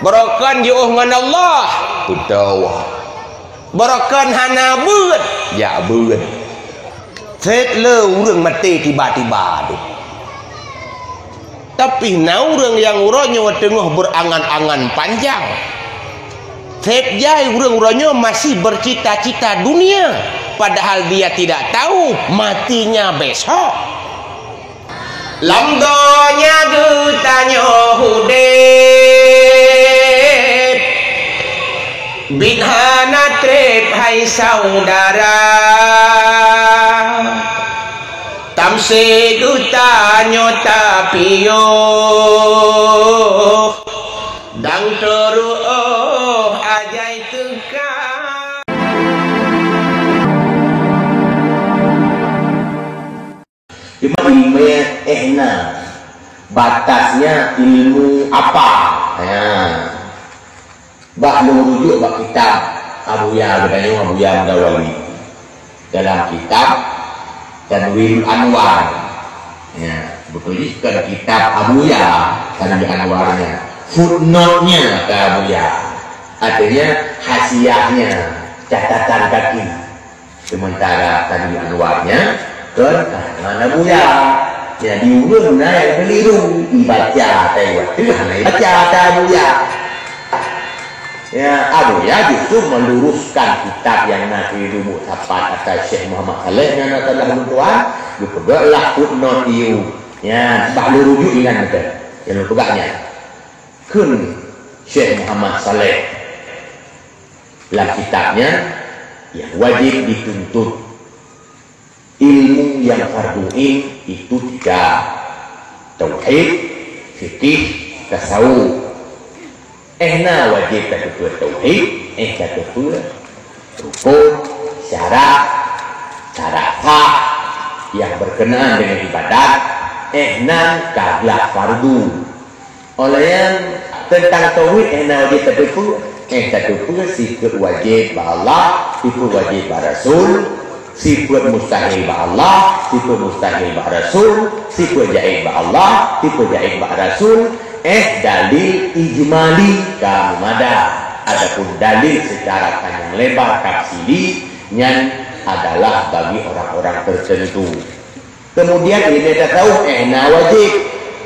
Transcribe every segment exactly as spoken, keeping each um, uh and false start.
Barokon jiôh ngon Allah, peutoh. Barokon hana beuet, jak beuet. Seb le ureuëng maté tiba-tiba tu. Tapi na ureuëng nyang uroe nyoe teungoh berangan-angan panjang. Seb jai ureuëng uroe nyoe masih bercita-cita dunia, padahal dia tidak tahu matinya besok. Lam donya geutanyoe udeb, biet hana treb hai saudara. Tamsé geutanyoe tapiôh, dang teuruôh ajai teuka. Cuma ilmu éh na, batasnya ilmu apa? Ya. Bah lôn rujuk bak kitab Abuya geutanyoe, Abuya Muda Wali. Dalam kitab Tanwirul Anwar. Ya, beutôi jih kon kitab Abuya, Tanwirul Anwarnya. Footnote-nya ka Abuya. Artinya hasiahnya, catatan kaki. Sementara Tanwirul Anwarnya kon karangan Abuya. Jadi ureuëng na nyang keliru, ibaca tai wateuh hana ibaca ata Abuya. Ya, Abuya justru meluruskan kitab nyang na keliru buet sapat ata Syekh Muhammad Saleh nyang na teulah lôn tuan, geupeugah lah footnote ieu. Ya, bah lôn rujuk ingat beutôi. Nyang lôn peugah nyan. Kheun Syekh Muhammad Saleh lam kitabnya, yang wajib dituntut ilmu yang fardu ain itu tiga, tauhid, fikih, tasawuf. Éh na wajib tateupeue tauhid, éh tateupeue rukun, syarat, syarat sah yang berkenaan dengan ibadat, éh nan ka glah fardu. Óh lheueh nyan, teuntang tauhid éh na wajéb tateupeue, éh tateupeue sifeuet wajéb bak Allah, sifeuet wajéb bak Rasul, sifeuet mustahil bak Allah, sifeuet mustahil bak Rasul, sifeuet jaéz bak Allah, sifeuet jaéz bak Rasul, éh dalil ijmali ka meumada. Adapun dalil secara panjang lebar tafsili nyan adalah bagi orang-orang tertentu. Kemudian ilmu tasawuf éh na wajéb,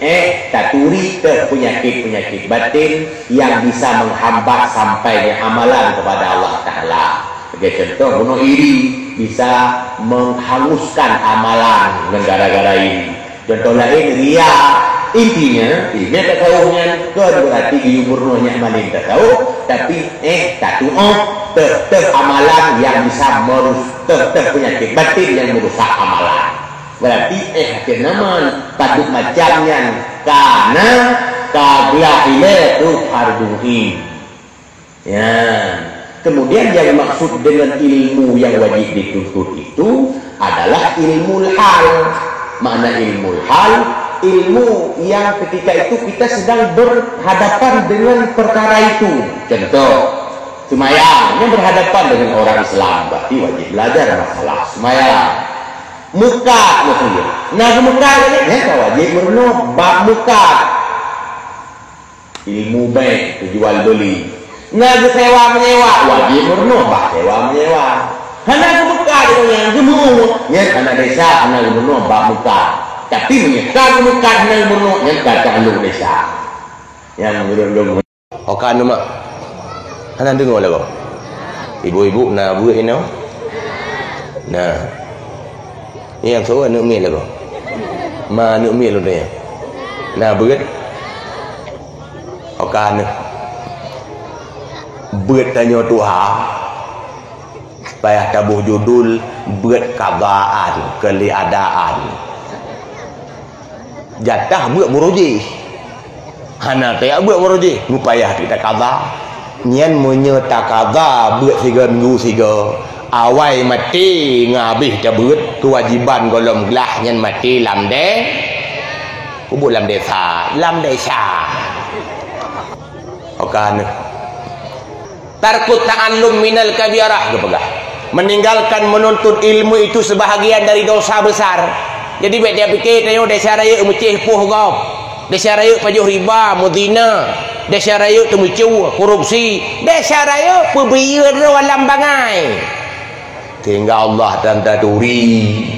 éh taturi teuh peunyakét-peunyakét batin yang bisa menghambat sampainya amalan kepada Allah Taala. Sebagai contoh, bunoe iri bisa menghanguskan amalan ngon gara-gara iri. Contoh laén, ria. Intinya, ilmu tasawuf nyan kon berarti geuyue meurunoe nyak malém tasawuf, tapi éh tatuoh teuh-teuh amalan yang bisa merus-, teuh-teuh peunyakét batin yang merusak amalan. Berarti éh hana nama padub macam nyan, karena ka glah ilée tu fardu ain. Ya. Kemudian yang dimaksud dengan ilmu yang wajib dituntut itu adalah ilmu hal. Makna ilmu hal, ilmu yang ketika itu kita sedang berhadapan dengan perkara itu. Contoh, semayang yang berhadapan dengan orang Islam, berarti wajib belajar masalah semayang. Meukat maksudnya. Nah, meukat ini, ya, wajib meureunoe bab meukat. Ilmu bank, jual beli. Na geusewa menyewa, wajib meureunoe bak sewa menyewa. Hana geumeukat nyan, geumeukat. Nyan hana desya, hana geumeukat bak meukat. Tapi meunyoe ka geumeukat hana geumeukat, nyan ka taklok desya. Nyang meureunoe. Oka numa. Hana deungoe lagoe. Ibu-ibu na buet inoe? Nah. Nyang soe aneuk miet lagoe? Ma aneuk miet lôn tanya. Na beuet? Oka neuh. Beuet tanyoe tuha. Payah taboh judul beuet kadaan, keuliadaan. Jatah beuet murojih. Hana tajak beuet murojih, mupayah teuk takada. Nyan meunyoe takada beuet sigoe minggu sigoe, awai maté ngon habéh tabeuet, keuwajiban gohlom glah nyan maté lam dé-, kubur lam desa, lam desa. Oka neuh. Tarkut ta'allum minal kabirah geupeugah. Meninggalkan menuntut ilmu itu sebahagian dari dosa besar. Jadi, bék tapike tanyoe desya rayeuk meucéh poh gob, desya rayeuk pajoh riba, meuzina, Desya rayeuk teumeucue, korupsi. Desya rayeuk peubiyeu droe lam bangai. Tinggai Allah dan taturi.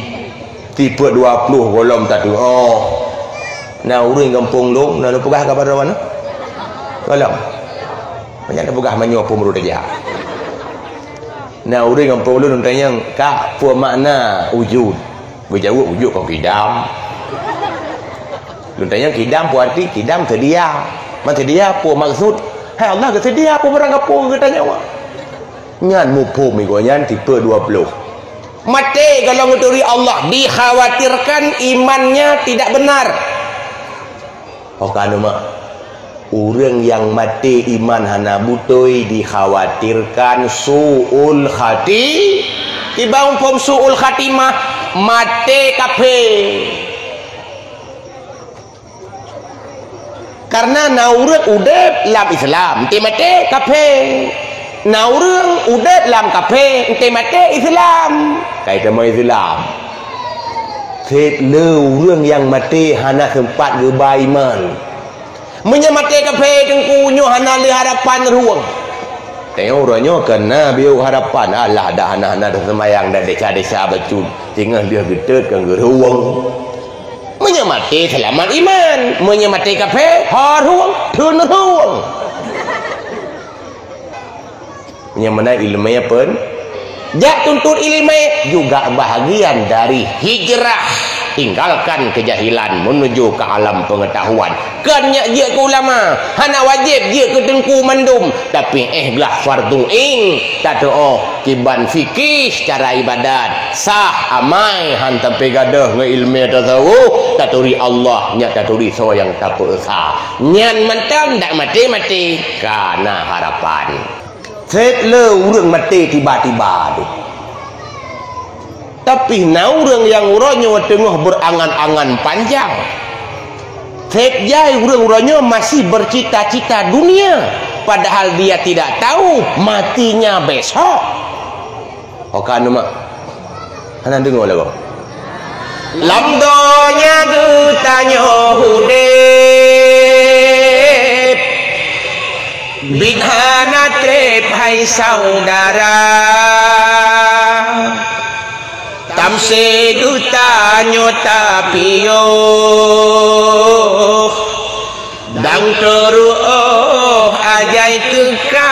Tipe dua ploh gohlom tatuoh. Na ureuëng gampông lôn, na neupeugah kaba droe nyoe? Gohlom. Banyak neupeugah meunyoe pun meureudah. Na ureuëng gampông lôn, lôn tanyong, "Kak, peue makna wujud?" Geujaweueb, "Wujud kon kidam." Lôn tanyong, "Kidam peue arti?" "Kidam seudia." "Man seudia peue maksud?" "Hai Allah geuseudia peue barang gapeue geutanyong." Nyan muphom igoe nyan tipe dua ploh. Maté gohlom geuturi Allah, dikhawatirkan imannya tidak benar. Ho ka neumak. Ureuëng nyang maté iman hana beutôi dikhawatirkan su'ul khati-, kiban phom su'ul khatimah, maté kafé. Karena na ureuëng udeb lam Islam, enteuk maté kafé. Na ureuëng udeb lam kafé, enteuk maté Islam. Kai teuma Islam. Seb le ureuëng nyang maté hana seumpat geuba iman. Meunyoe maté kafé teungku nyoe hana le harapan rueng. Tengok uroe nyoe keunan biôh harapan, alah dah hana-hana dah seumayang dah desya-desya bacut. Singoh lheueh geutot keu geurueng. Meunyoe maté seulamat iman, meunyoe maté kafé, ho rueng, thon rueng. Nyang mana ileumèe pun, jak tuntut ileumèe juga bahagian dari hijrah, tinggalkan kejahilan menuju ke alam pengetahuan. Kon nyak jeuet keu ulama, hana wajéb jeuet keu teungku mandum, tapi éh glah fardu ain, tatuoh kiban fikih cara ibadat, sah amai han sampai gadoh ngon ileumèe tasawuf, taturi Allah, nyak taturi soe nyang tapeuesa. Nyan mantong dak maté-maté kana harapan. Seb le ureuëng maté tiba-tiba tu. Tapi na ureuëng nyang uroe nyoe teungoh beurangan-angan panjang. Seb jai ureuëng uroe nyoe masih bercita-cita dunia, padahal dia tidak tahu matinya besok. Ho ka neumak. Hana deungoe lagoe. Lam donya geutanyoe udeb, biet hana treb hai saudara. Tamsé geutanyoe tapiôh. Dan teuruoh ajai teuka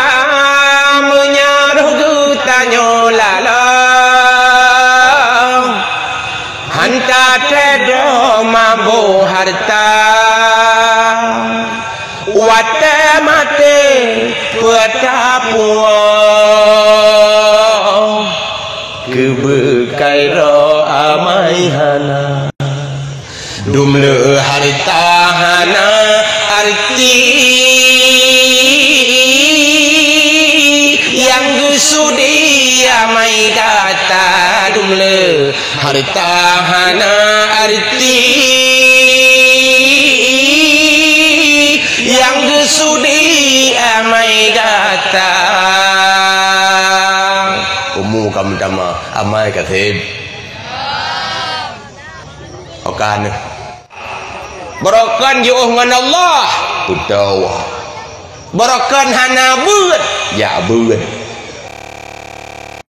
meunyoe roh geutanyoe lalang, han tateudroe mabök hareuta. Watèe maté peue tapuwoe, keubeukai droe amai hana. Dum le hareuta hana arti, nyang geusudi amai gata. Dum le hareuta hana arti, nyang geusudi amai gata. Umu ka meutamah, amai ka seb. Oka neuh. Barokon jiôh ngon Allah, beutôi. Barokon hana beuet, jak beuet.